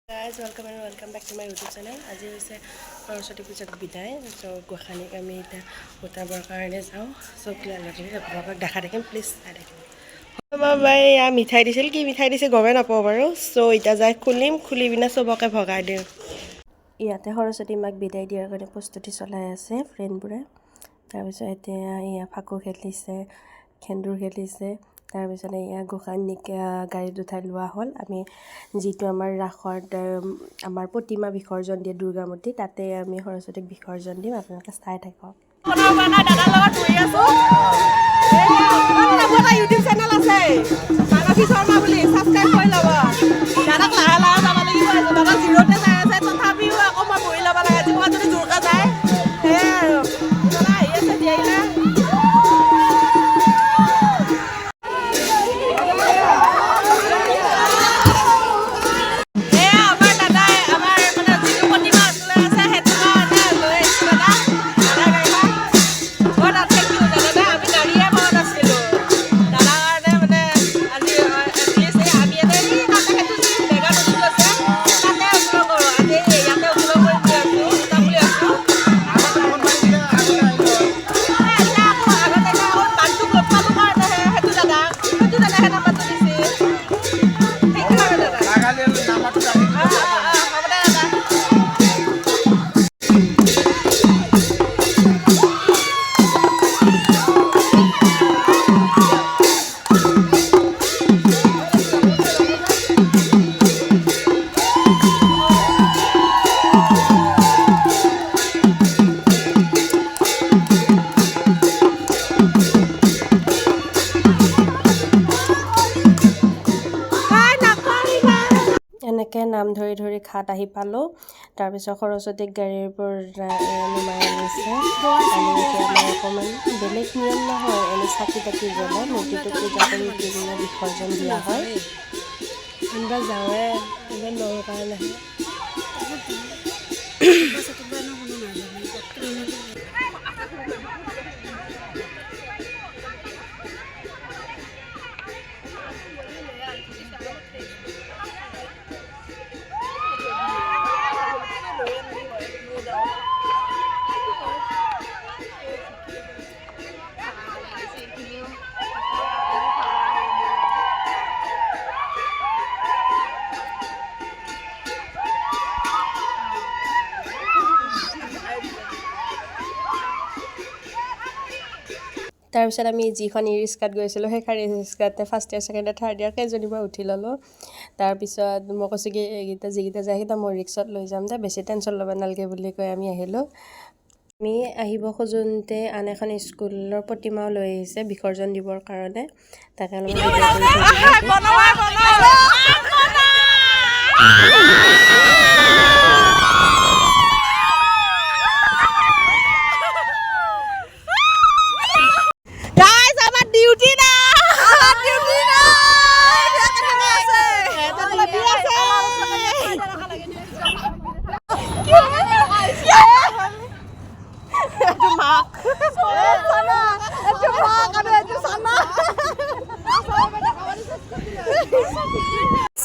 Guys, welcome and welcome back to my YouTube channel. আজি হৈছে সৰস্বতী পূজাত বিদায়। চ' গোসানীক আমি এতিয়া উঠাবৰ কাৰণে যাওঁ। চ' ক্লিয়াৰ আপোনালোকক দেখা থাকিম, প্লিজ চাই থাকিব। আমাৰ বাই এয়া মিঠাই দিছিল, কি মিঠাই দিছিল গমেই নাপাওঁ বাৰু। চ' এতিয়া যাই খুলিম, খুলি পিনে চবকে ভগাই দিম। ইয়াতে সৰস্বতী মাক বিদায় দিয়াৰ কাৰণে প্ৰস্তুতি চলাই আছে ফ্ৰেণ্ডবোৰে। তাৰপিছত এতিয়া এয়া ফাকু খেলিছে, সেন্দুৰ খেলিছে। তাৰপিছত এয়া গোসাঁনীক গাড়ীত উঠাই লোৱা হ'ল। আমি যিটো আমাৰ ৰাসত আমাৰ প্ৰতিমা বিসৰ্জন দিয়ে দুৰ্গামূৰ্তি, তাতে আমি সৰস্বতীক বিসৰ্জন দিম। আপোনালোকে চাই থাকক। দাদাৰ লগত বহি আছো। এটা ইউটিউব চেনেল আছে, মানসী শৰ্মা বুলি, ছাবস্ক্ৰাইব কৰি ল'ব। দাদাক লাহে লাহে যাব লাগিব। দাদা জিৰ'তে যাই আছে, তথাপিও আকৌ মই বহি ল'ব লাগে, ক'ৰবাত যদি জোৰকৈ যায়। সেয়াই আৰু দাদা আহি আছে জীয়াইলে। এয়া আমাৰ দাদাই আমাৰ মানে যিটো প্ৰতিমা লৈ আছে, সেইটো কাৰণে লৈ আহিছোঁ দাদা, দাদা গাড়ীখন। বৰ দাদা, thank U দাদা। আমি গাড়ীয়ে পোৱা নাছিলোঁ দাদাৰ কাৰণে। মানে আজি এটলিষ্ট এই আমি ইয়াতে এই তাতে সেইটো যি মেগা নদীটো আছে, তাতে উত্তোলন কৰোঁ। আজি ইয়াতে উত্তোলন কৰিম বুলি আছোঁ, উঠাম বুলি আছোঁ। এতিয়া আকৌ আগতে এতিয়া আকৌ বানটোক লগ পালোঁ কাৰণেহে, সেইটো দাদাহে নাম্বাৰটো দিছে। Thank U আৰু দাদা। অঁ অঁ অঁ হ'ব দে দাদা। এনেকৈ নাম ধৰি ধৰি ঘাট আহি পালোঁ। তাৰপিছত সৰস্বতীক গাড়ীৰ পৰা নমাই আনিছে। আনি এতিয়া আমাৰ অকণমান বেলেগ নিয়ম নহয়, এনেই চাকি তাকি জ্বলাই মূৰ্তিটোক পূজা কৰি উঠি পিনে বিসৰ্জন দিয়া হয়। কোনোবা যাওঁৱে, এইবাৰ নৰো কাৰণেহে। তাৰপিছত আমি যিখন ই ৰিক্সাত গৈছিলোঁ, সেইখন ই ৰিক্সাতে first year, second year, third year কেইজনীমান উঠি ল'লোঁ। তাৰপিছত মই কৈছোঁ কি, এইকেইটা যিকেইটা যায় সেইকেইটা মই ৰিক্সাত লৈ যাম দে, বেছি টেনশ্যন ল'ব নালাগে বুলি কৈ আমি আহিলোঁ। আমি আহিব খোজোঁতে আন এখন স্কুলৰ প্ৰতিমাও লৈ আহিছে বিসৰ্জন দিবৰ কাৰণে। তাকে অলপমান ভিডিঅ' কৰি থৈ দিলোঁ। বনোৱা বনোৱা। Guys, আমাৰ ডিউটি নাই, ডিউটি নাই। আছে, আছে। এইটো মাক, এইটো মাক আৰু এইটো চানা।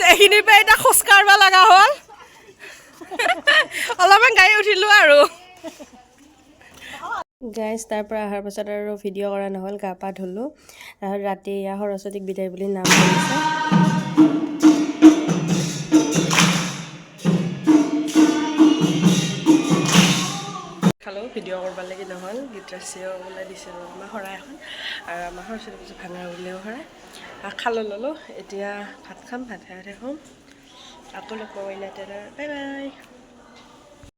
এইখিনিৰ পৰা এতিয়া খোজ কাঢ়িব লগা হ'ল। অলপমান গাড়ী উঠিলোঁ আৰু। গাইজ, তাৰ পৰা অহাৰ পাছত আৰু ভিডিঅ' কৰা নহ'ল। গা পা ধুলোঁ। তাৰপিছত ৰাতি এয়া সৰস্বতীক বিদায় বুলি নাম কৰিছে। খালোঁ, ভিডিঅ' কৰিব লাগি নহ'ল। গীতাশ্ৰীও ওলাই দিছিলোঁ আমাৰ শৰাই এখন আৰু আমাৰ সৰস্বতী পূজা ভাঙা বুলিও শৰাই আৰু খালোঁ, ল'লোঁ। এতিয়া ভাত খাম, ভাত খাই থাকোঁ। আকৌ লগ পাব। Bye bye.